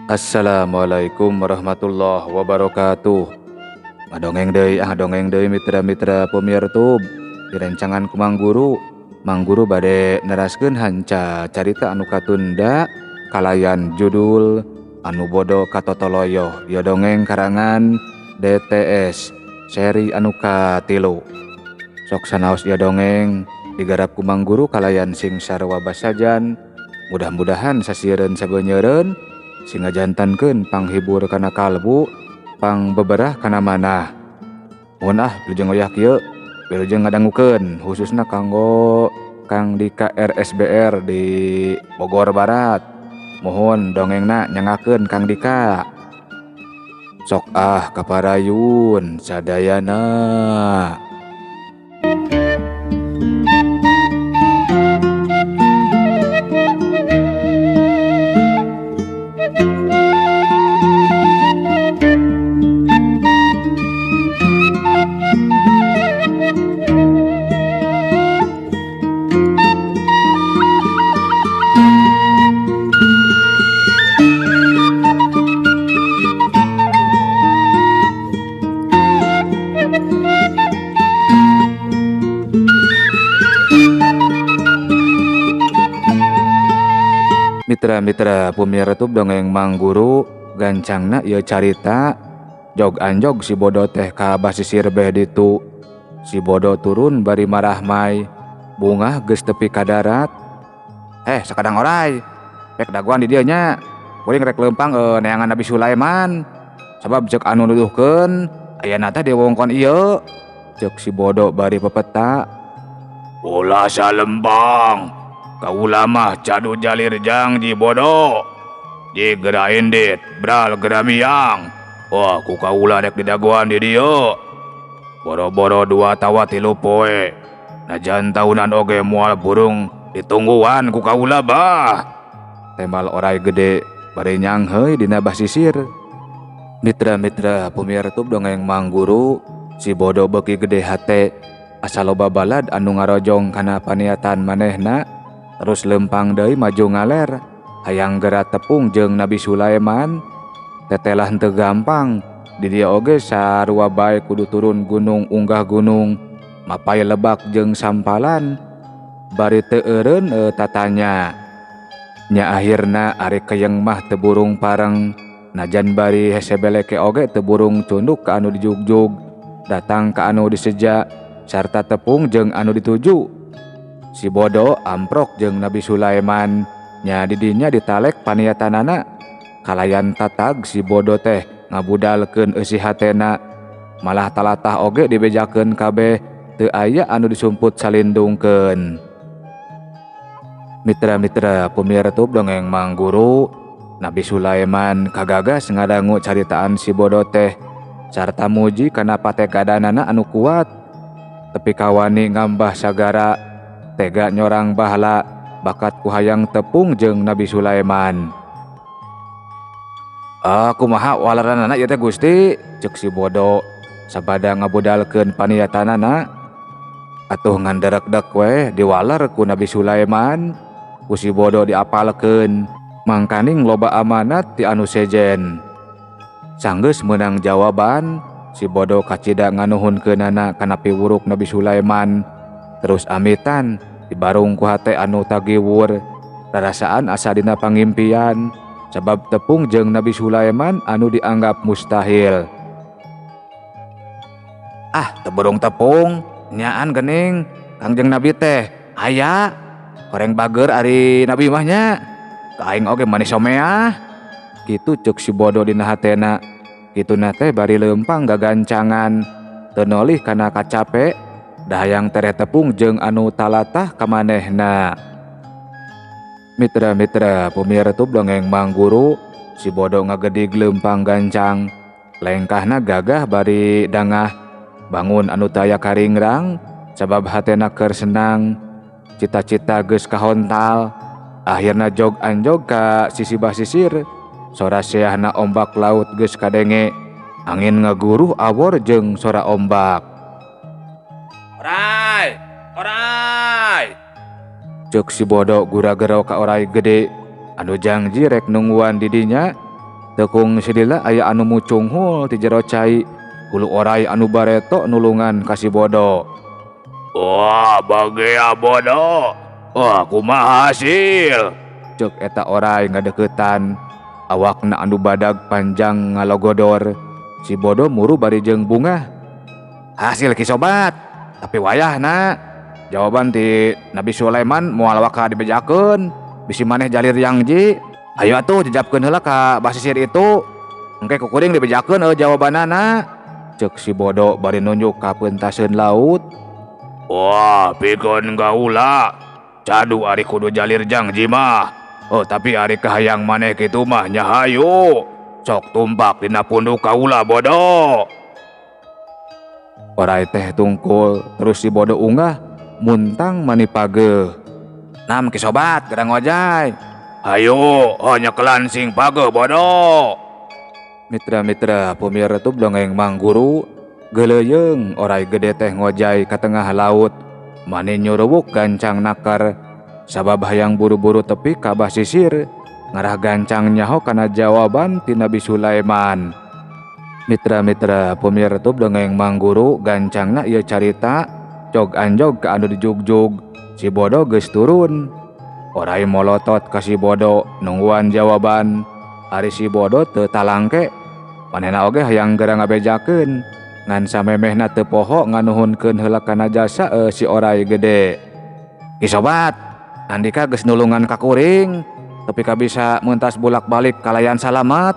Assalamualaikum warahmatullahi wabarakatuh. Ngadongeng deui ah dongeng deui mitra-mitra pemirtub. Direncangan ku Mang Guru. Mang Guru bade neraskeun hanca carita anu katunda kalayan judul Anu Bodo Katotoloyo. Ieu dongeng karangan DTS seri anu katilu. Sok sanaos ieu dongeng digarap ku Mang Guru kalayan sing sarua basajan. Mudah-mudahan sasiereun sabeunyereun sing ngajantankeun panghibur kana kalbu, pang beberah kana manah. Mun ah wilujeng oyah kieu, wilujeng ngadangukeun khususna kanggo Kang Dika RSBR di Bogor Barat. Mohon dongengna nyangakeun Kang Dika. Sok ah kaparayun sadayana. Mitra-mitra pemirsa dongeng Mang Guru gancangna ieu carita jog anjog si bodo teh ka basisir beh ditu. Si bodo turun bari marahmai, bungah geus tepi ka darat. Sakadang oray, rek dagoan di dieu nya. Kuring rek leumpang neangan Nabi Sulaiman. Sabab ceuk anu nuduhkeun ayana teh di wewengkon ieu. Ceuk si bodo bari pepeta. Ulah salempang. Kaula mah cadu jalir jangji bodo. Ji gera indit, bral gera miang. Wah, ku kaula rek didagoan di dieu. Boro-boro 2 tawa 3 poe. Najan taunan oge moal burung ditungguan ku kaula bah. Temal orai gede bari nyangheuy dina basisir. Mitra-mitra pemirsa dongeng Mang Guru, si bodo beuki gede hate asa loba balad anu ngarojong kana paniatan manehna. Terus lempang deui maju ngaler, hayang gera tepung jeung Nabi Sulaiman. Tetelah henteu gampang, di dieu oge sarua bae kudu turun gunung unggah gunung, mapai lebak jeung sampalan. Bari teu eureun tatanya. Nya akhirna ari keyeng mah teu burung pareng, najan bari hese beleke oge teu burung cunduk ka anu dijugjug, datang ka anu diseja, sarta tepung jeung anu dituju. Si bodo amprok jeung Nabi Sulaiman, nya didinya ditalek paniatanana. Kalayan tatag si bodo teh ngabudalkeun eusi hatena, malah talatah oge dibejakeun kabeh, teu aya anu disumput salindungkeun. Mitra-mitra pemirsa dongeng Mang Guru, Nabi Sulaiman kagagas ngadangu caritaan si bodo teh sarta muji kana patekadanana anu kuat. Tepi kawani ngambah sagara tega nyorang bahala bakat ku hayang tepung jeung Nabi Sulaiman. Kumaha walaranana ieu teh Gusti? Ceuk si bodo sabada ngabudalkeun paniatanana. Atuh nganderekdek we diwaler ku Nabi Sulaiman, ku si bodo diapalkeun mangkaning loba amanat ti anu sejen. Sanggeus meunang jawaban, si bodo kacida nganuhunkeunana kana piwuruk Nabi Sulaiman. Terus amitan dibarung ku hate anu tagiwur, rarasaan asa dina pangimpian sabab tepung jeung Nabi Sulaiman anu dianggap mustahil. Ah, teu burung tepung nyaan geuning Kangjeng Nabi teh aya horeng bager ari Nabi mah nya. Ka aing oge manis someah. Kitu ceuk si bodo dina hatena. Kituna teh bari leumpang gagancangan, teu nolih kana kacape. Dahayang tereh tepung jeung anu talatah kamanehna. Mitra-mitra pemirsa dongeng Mang Guru, si bodo ngagedig leumpang gancang, lengkahna gagah bari dangah, bangun anu taya karingrang, sabab hatena keur senang, cita-cita geus kahontal, akhirna jog anjog ka sisi basisir, sora seahna ombak laut geus kadenge, angin ngaguruh awor jeung sora ombak. Orai, orai. Ceuk si bodo gura-gero ka orai gede anu jangji rek nungguan didinya. Teu kungsi lila aya anu mucunghul ti jero cai. Hulu oray anu bareto nulungan ka si bodo. Wah, bagea bodo. Wah, kumaha hasil? Cek eta oray ngadeukeutan. Awakna anu badag panjang ngalogodor. Si bodo muru bari jeung bungah. Hasil ki sobat, tapi wayahna. Jawaban ti Nabi Sulaiman moal waka dibejakeun. Bisi maneh jalir jangji. Ayo atuh jejapkeun heula ka basisir itu. Engke ku kuring dibejakeun jawabanana. Cek si bodo bari nunjuk ka peuntaseun laut. Wah, pikeun kaula. Cadu ari kudu jalir jangji mah. Oh, tapi ari kahayang maneh kitu mah nya hayu. Sok tumpak dina punduk kaula bodo. Oray teh tungkul terus si bodo unggah muntang mani pageuh. Nam ki sobat gerang ngojay. Hayu, nyekelan sing pageuh bodo. Mitra-mitra pemirsa dongeng Mang Guru, geuleuyeung oray gede teh ngojay ka tengah laut. Mani nyuruwuk gancang nakar sabab hayang buru-buru tepi ka basisir. Ngarah gancang nyaho kana jawaban ti Nabi Sulaiman. Mitra-mitra pemirsa dongeng Mang Guru, gancangna ieu carita jog anjog ka anu dijugjug. Si bodo geus turun. Oray molotot ka si bodo nungguan jawaban. Ari si bodo teu talangke. Manehna oge hayang geura ngabejakeun. Ngan samemehna teu poho nganuhunkeun heula kana jasa si oray gede. Ki sobat, andika geus nulungan ka kuring, tepi ka bisa mentas bolak-balik kalayan salamat.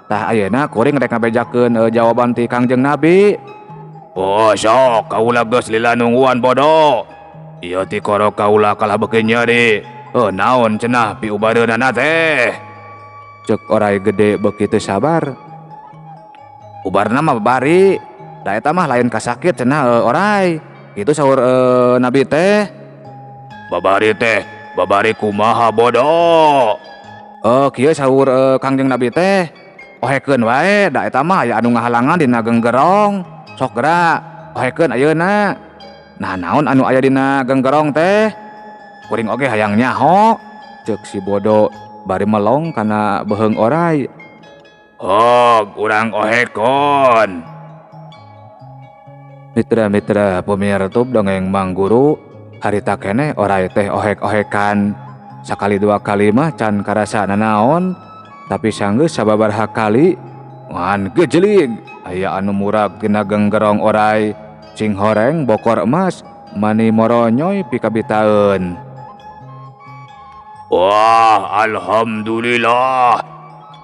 Tah ayeuna kuring rek ngabejakeun jawaban ti Kangjeng Nabi. Oh sok, kaula geus lila nungguan bodo. Ieu ti koro kaula kalah beuki nyeri. Naon cenah piubareunana teh? Cek oray gede beuki teu sabar. Ubarna mah babari. Da eta mah lain kasakit cenah oray. Kitu saur Nabi teh. Babari teh, babari kumaha bodo? Kieu saur Kangjeng Nabi teh. Ohekeun wae, da eta mah aya anu ngahalangan dina genggerong. Sok geura, ohekeun ayeuna. Nah, naon anu aya dina genggerong teh? Kuring oge hayang nyaho. Cek si bodo bari melong kana beuheung oray. Oh, urang ohekon. Mitra-mitra pemirsa dongeng Mang Guru, harita keneh oray teh ohek-ohekan. Sakali dua kali mah can karasa nanaon, tapi sanggeus sababaraha kali ngan gejelig aya anu murag tina genggerong oray. Cing horeng bokor emas mani moronyoy pikabitaeun. Wah, alhamdulillah.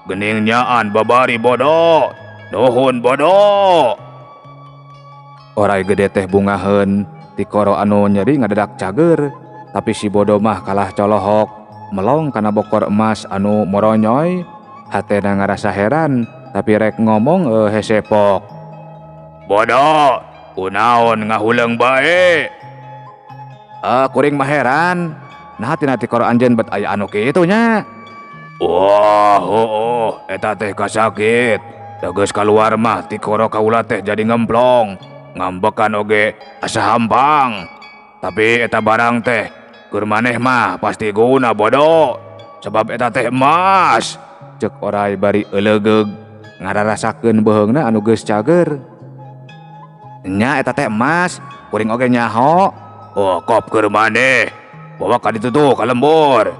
Gening nyaan babari bodo. Nuhun bodo. Oray gede teh bungaheun tikoro anu nyeri ngadadak cager, tapi si bodo mah kalah colohok melong kana bokor emas anu moronyoy. Hatena ngarasa heran, tapi rek ngomong hesepok. Bodo, kunaon ngahuleung bae? Kuring mah heran. Nah, tina tikoro anjeun bet aya anu kitu nya. Wah, oh, eta teh kasakit. Da geus kaluar mah tikoro kaula teh jadi ngemplong. Ngambekan oge asa hampang. Tapi eta barang teh keur maneh mah pasti guna bodo. Sebab eta teh emas. Cek oray bari eulegeug ngararasakeun beuheungna anu geus cager. Nya eta teh emas, kuring oge nyaho. Oh, kop keur maneh. Bawa ka ditu tuh ka lembur.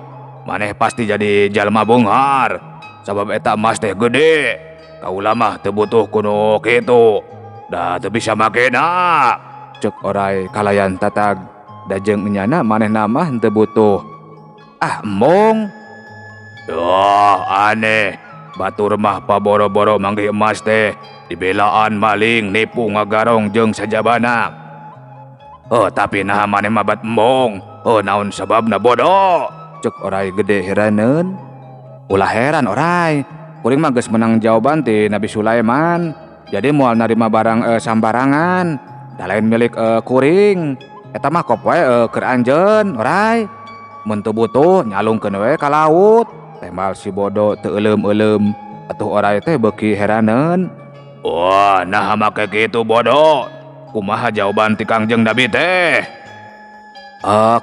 Maneh pasti jadi jalma beunghar. Sabab eta emas teh gede. Kaula mah teu butuh kuno kitu. Da teu bisa makena. Cek oray kalayan tatag. Da jeung enyana manehna mah henteu butuh. Ah, embung. Wah, aneh. Batur mah paboro-boro manggih emas teh. Dibelaan maling, nipu ngagarong jeung sajabana. Oh, tapi naha maneh mah bat embung. Oh, naon sababna bodoh? Cek oray gede heraneun. Ulah heran oray. Kuring mah geus menang jawaban ti Nabi Sulaiman. Jadi moal narima barang sambarangan. Da lain milik kuring. Eta mah kop wae keur anjeun oray. Mun teu butuh nyalungkeun we ka laut. Tembal si bodo teu euleum-euleum. Atuh oray teh beuki heraneun. Wah, naha make kitu bodo? Kumaha jawaban ti Kangjeng Nabi teh?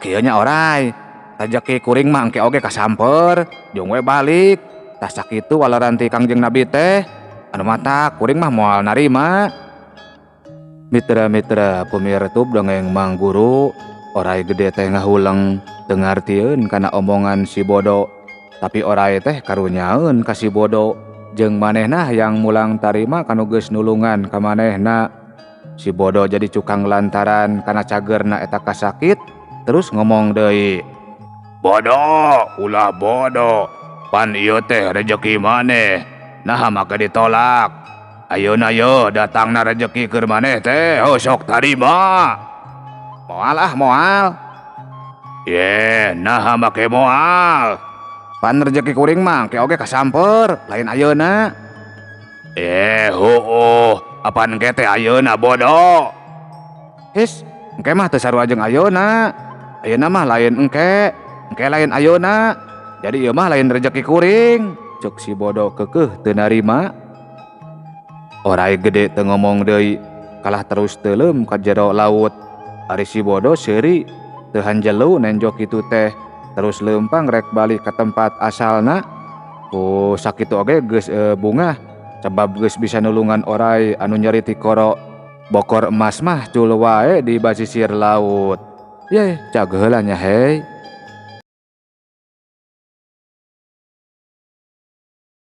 Kieu nya oray. Rejeki kuring mah engke oge kasamper, jeung we balik. Tah sakitu waleran ti Kangjeng Nabi teh. Anu matak kuring mah moal narima. Mitra-mitra pemirtub dongeng Mang Guru, orai gede teh ngahuleng teu ngartieun kana omongan si bodo. Tapi orai teh karunyaeun ka si bodo jeung manehna hayang mulang tarima kanu geus nulungan ka manehna. Si bodo jadi cukang lantaran kana cagerna eta kasakit, terus ngomong deui. Bodo, ulah bodo. Pan ieu teh rejeki maneh. Naha make ditolak. Ayeuna ye datangna rejeki keur maneh teh, heuh sok tarima. Moal ah moal. Ye, naha make moal. Pan rejeki kuring mah engke oge kasamper, lain ayeuna. Heueuh, apan engke teh ayeuna bodo. His, engke mah teu sarua jeung ayeuna. Ayeuna mah lain engke, engke lain ayeuna. Jadi ieu mah lain rejeki kuring. Cek si bodoh kekeh teu narima. Orai gede teu ngomong deui, kalah terus teuleum ka jero laut. Ari si bodoh seuri teu hanjelu nenjo kitu teh, terus leumpang rek balik ka tempat asalna. Ku sakitu oge geus bungah, sebab geus bisa nulungan orai anu nyeri tikoro. Bokor emas mah cul wae di basisir laut. Ye, cag heula nya hei.